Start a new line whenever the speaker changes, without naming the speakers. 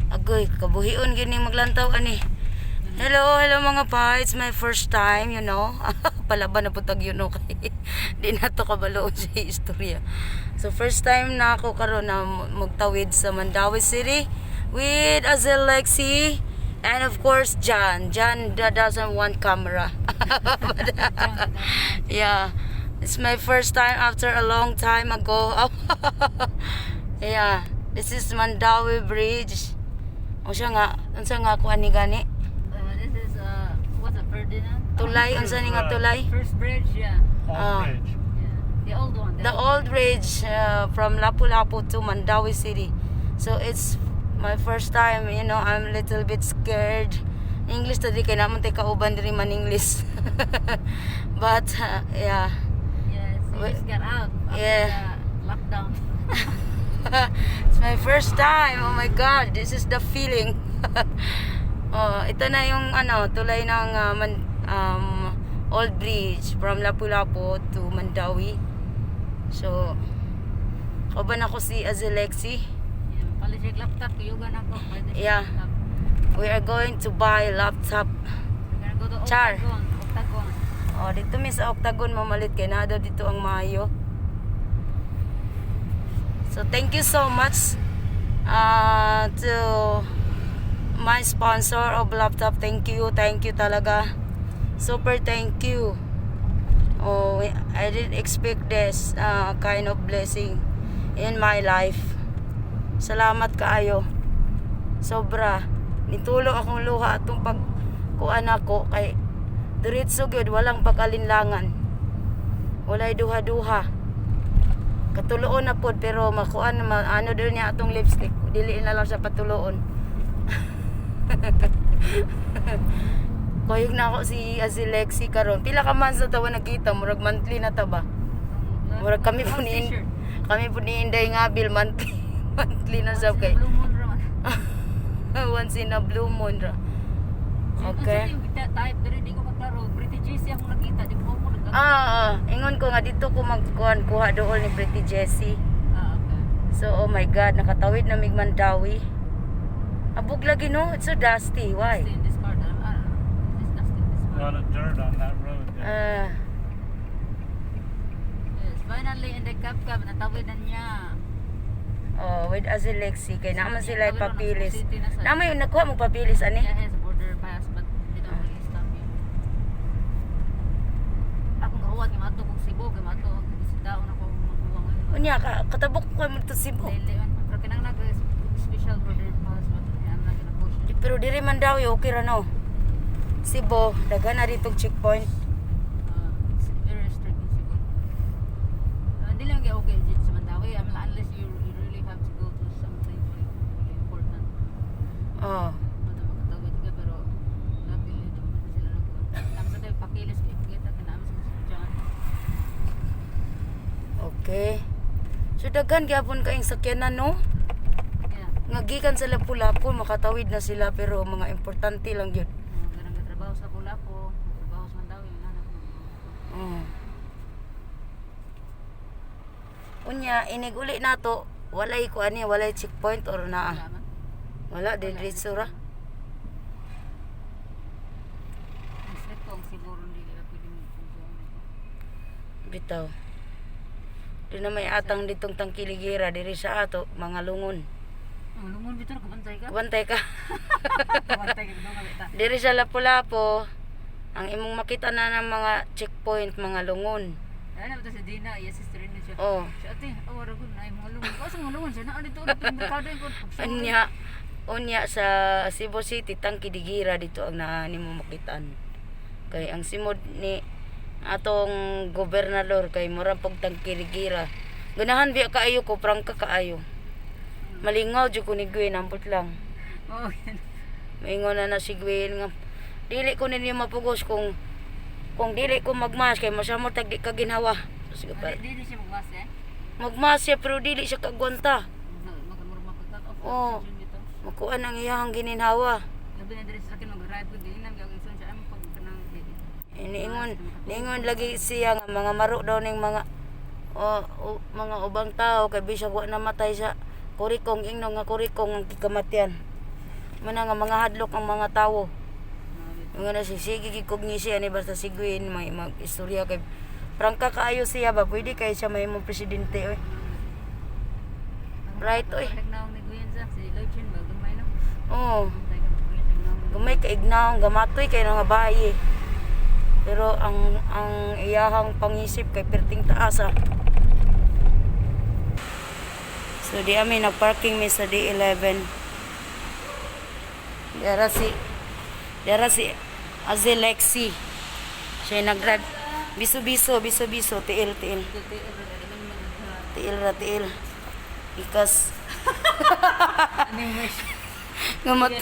Agoy, kabuhion gyud ning maglantaw ani. Hello, hello mga pa. It's my first time. Palaban na po tag kay di na to kabalo sa istorya. So first time na ako karon na magtawid sa Mandaue City with Azel Lexi and of course John. John that doesn't want camera. But, yeah. It's my first time after a long time ago. Yeah. This is Mandaue Bridge. O siya nga, unsa nga ako ani gani?
This is what's it, Ferdinand?
Tulay, unsa ni nga tulay?
First bridge, yeah.
Old
Ah.
bridge.
Yeah. The old one.
The old bridge from Lapu-Lapu to Mandaue City. So it's my first time, I'm a little bit scared. English to di kay naman tay kauban diri man English. But yeah.
Yes, you just got out after the lockdown.
It's my first time. Oh my God, this is the feeling. Oh, ito na yung ano, tulay ng old bridge from Lapu-Lapu to Mandaue. So, kauban ako si Azilexi.
Yeah, palit siya laptop, kuyugan ako. Palit siya laptop.
We are going to buy laptop.
We're gonna go to
Char.
Octagon. Octagon.
Oh, dito mi sa Octagon mamalit kay naa daw dito ang maayo. So thank you so much to my sponsor of laptop. Thank you talaga. Super thank you. Oh, I didn't expect this kind of blessing in my life. Salamat kaayo. Sobra. Nitulo akong luha atong pag kuan ako kay diretso gyud, walang pag-alinlangan. Walay duha-duha. Katuloon na pod pero makuan ma, ano doon niya atong lipstick. Dili na lang siya patuloon. Kuyog na ako si Azilexi karon. Pila ka months na tawa nagkita, murag monthly na ta ba? Murag kami po ni kami po ni Inday nga bill monthly monthly na sab kay
Blue Moon ra man.
Once in a blue moon ra. Okay.
Unsa yung type diri, di ko kaklaro. Pretty Jessie akong nakita, di ko mo nag
Ah, ah, ingon ko nga dito ko magkuhan kuha dool ni Pretty Jessie.
Ah, okay.
So, oh my God, nakatawid na mig Mandaue. Abog lagi no, it's so dusty. Why?
Dusty in this part. I don't know. It's dusty in this
A
part.
lot of dirt on that road there.
Ah,
Yes, finally in the Cup natawid na niya.
Oh, with Azilexi kay naman sila
Tawid na,
papilis.
city na sa-
Naman yung nakuha mo papilis ani.
Yeah, has a border pass but they don't really stop you. Akong gahuwat nga maadto kog Cebu, kay maadto og bisitaon ako magbuwang ngayon.
Unya ka katabok ko mo to Cebu.
Dili man pero kinahanglan ko special border pass but I'm not gonna push it.
Pero diri man daw okay ra no. Cebu, daghan na ditong checkpoint.
It's very strict in Cebu. Hindi lang kay okay dito sa Mandaue. I mean, unless you really have to go to something like really important.
Oh.
Mata makatawid ka pero luckily di man sila nagkuhan. Naman sa tayo pakilis kay kita kinami sa John.
Okay. So daghan gyapon kaayong sakyanan no.
Yeah.
Nga gikan sa Lapu-Lapu makatawid na sila pero mga importante lang gyud.
Ganang katrabaho sa Lapu-Lapu, trabaho sa Mandaue, nanak mo.
Unya inig uli nato, walay ko ani, walay checkpoint or naa.
Wala man.
Wala, diretso ra.
Ang strict ko ang siguro hindi ka pwede mo kung
Bitaw. Di na may atang ditong tangkiligira diri sa ato, mga lungon.
Ang lungon bitaw, kabantay ka.
Kabantay ka.
Kabantay ka bitaw ka.
Diri sa Lapu-Lapu, ang imong makita na ng mga checkpoint, mga lungon.
Ay na si Dina, iya sister ni siya.
Oh.
Siya ate, oh ra gud ay mga lungon. Asa mga lungon siya naa dito na merkado ko.
Unya, unya sa Cebu City, tangkidigira dito ang naa nimo makitaan. Kay ang simod ni atong gobernador kay mura pog tangkidigira. Ganahan biya kaayo ko, prangka kaayo. Malingaw jud ko ni Gwen, ampot lang.
Oh.
Maingon na na si Gwen nga dili ko ninyo mapugos kung dili ko magmas kay masamot tag di ka ginhawa. Sige pa.
Di siya magmas eh.
Magmas siya pero dili siya kagwanta.
Makamura mapagkat off.
Oo.
Bitaw.
Makuan ang iyahang gininhawa.
Labi na diri sa akin mag-drive ko di nang gawin siya ang pag kanang
Iniingon, niingon lagi siya nga mga maro daw ning mga o, mga ubang tao kay bisag wa namatay sa kurikong ingno nga kurikong ang gikamatian. Muna nga mga hadlok ang mga tawo. Nga na si sige gid kog ngisi ani basta si Gwen may mag istorya kay prangka kaayo siya ba, pwede kay siya mahimong presidente oy. Right, oy.
Nagnaong ni Gwen sa si Lochin ba gamay no.
Oh,
Tay ka Gwen nagnaong.
Gamay kay ignaong gamatoy kay nga bayi. Pero ang iyahang pangisip kay perting taas ah. So di ami nagparking mi sa D11. Dara si Azelexi. Siya nag-drive. Biso-biso, biso-biso, tiil, tiil. Tiil ra tiil. Because
Ano yung wish?
Ngamat